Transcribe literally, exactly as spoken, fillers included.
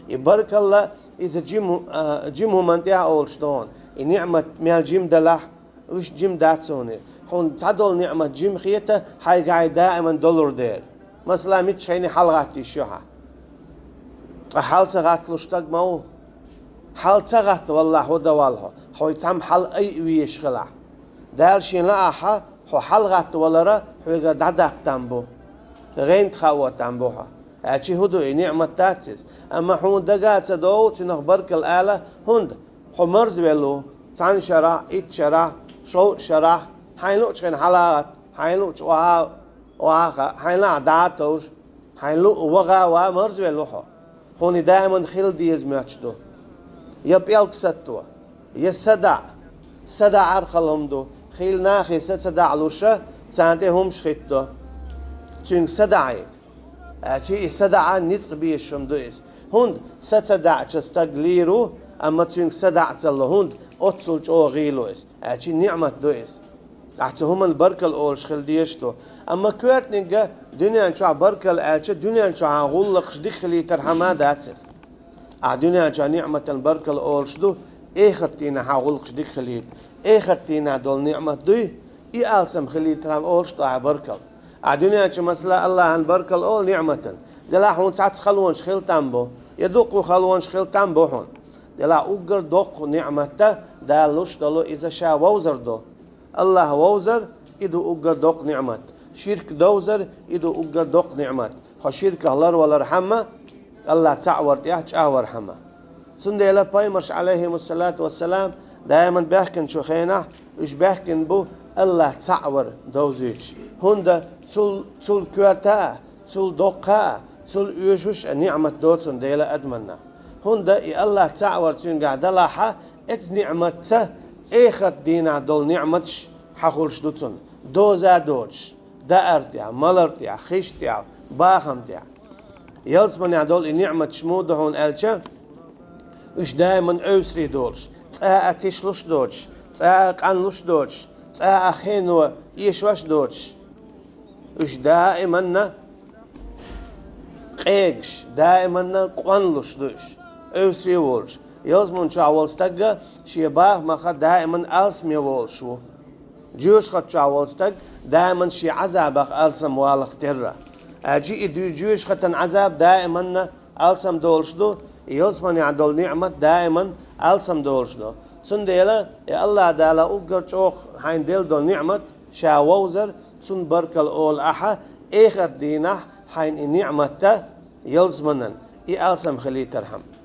И баркалла, иза жим, а, жим хӀуманна тӀехь а олуш ду хьуна. И ниӀмат мел жим далахь, уьш жим дац хьуна. Хьуна цхьадолу ниӀмат жим хета, хьайгахь даиман долур дела. Масала, миччахьа хьалгӀатта йиш ю хьан? Ткъа хьал ца гӀатталуш стаг ма ву. Хьал ца гӀатта, валлахь, хӀун дан валла хьо? Хьо цхьамма хьал айа везаш хилахь. Дала шен лаахь, хьо хьалгӀатта валара хьоьгара дӀадаккха там бу. ГӀента хао там бу хьо. Аьлча хӀун ду, и ниӀмат дац иза? Амма хьуна дага а ца догӀу цунах баркалла ала, хӀунда хьо марзвелла ву, цхьана шарахь, итт шарахь, шовзткъа шарахь, хьайна луучу хенахь хьалагӀатта, хьайна луучу охьа, охьа а хаа, хьайна лаахь дӀа а товжа, хьайна луъу ваха а ван марзвелла ву хьо. Хьуна и даиман хила деза моьттуш ду. Я пӀелг сатто, я садаӀа. СадаӀар хала хӀума ду. Хийла нахе са ца даӀалуша, царна тӀе хӀумаш хӀиттадо. Цуьнга садаӀа яйта. Аьлча и садаӀа ницкъ безаш хӀума ду иза. ХӀунда са ца даӀача стаг лийр ву, амма цуьнга садаӀа ца ло, хӀунда оццул чӀогӀа гӀийла ву иза. Аьлча ниӀмат ду иза. Ахь цу хӀуманна баркалла олуш хила дезаш ду. Амма коьртаниг а дуьнен чохь баркалла аьлча, дуьнен чохь хьан гӀуллакхаш дика хилийтархьама дац иза. Ахь дуьнен чохь ниӀматан баркалла олуш ду, эхарт дийнахь хьан гӀуллакхаш дика хилийта. Эхарт дийнахь долу ниӀмат дуй, и алсам хилийтархьама олуш ду ахь баркалла. Ахь дуьнен чу, масала, Аллахьан баркалла олу ниӀматан. Делахь хьуна цхьацца халонаш хила там бу, я дуккха халонаш хила там бу хьуна. Делахь уггар доккха ниӀмат да Дала луш долу, иза ша вовзар ду. Аллахь вовзар, и ду уггар доккха ниӀмат. Ширк довзар, и ду уггар доккха ниӀмат. Хьо ширках ларвалархьама, Аллахь цхьаъ вар тӀехь чӀагӀвархьама. Цундела пайхамарш, Ӏалайхимуссалату вассалам, даиман баьхкинчу хенахь, уьш баьхкина бу Аллахь цхьаъ вар довзуьйтуш. ХӀунда цул, цул коьрта а, цул доккха а, цул оьшуш а ниӀмат доцун Дела адаманна. ХӀунда и Аллахь цхьаъ вар цуьнгахь далахьа, эцу ниӀматца эхарт дийнахь долу ниӀматаш хьахулуш ду цунна. Доза а доцуш, даар тӀехь, малар тӀехь, хиш тӀехь, бахам тӀехь. Ялсаманехь долу и ниӀматаш муха ду хьуна аьлча, уьш даиман эвсарий долуш, цкъа а тишлуш доцуш, цкъа а къанлуш доцуш, цкъа а хено эшош доцуш. Уьш даиманна къегаш, даиманна къонлуш ду уьш, эвсаре волуш. Ялсаман чохь волу стаг шен бахамах даиман алсаме волуш ву. Жоьжахати чохь волу стаг даиман шен Ӏазабах алсам валах терра. Аьлча и дуьйцу жоьжахатан Ӏазаб даиманна алсам долуш ду, и ялсаманехь долу ниӀмат даиман алсам долуш ду. Цундела и Аллахь Дала уггар чӀогӀа хьайна делла долу ниӀмат ша вовзар, цунна баркалла олу ахьа, эхарт дийнахь хьайна и ниӀматта ялсаманан, и алсам хилийтархьама.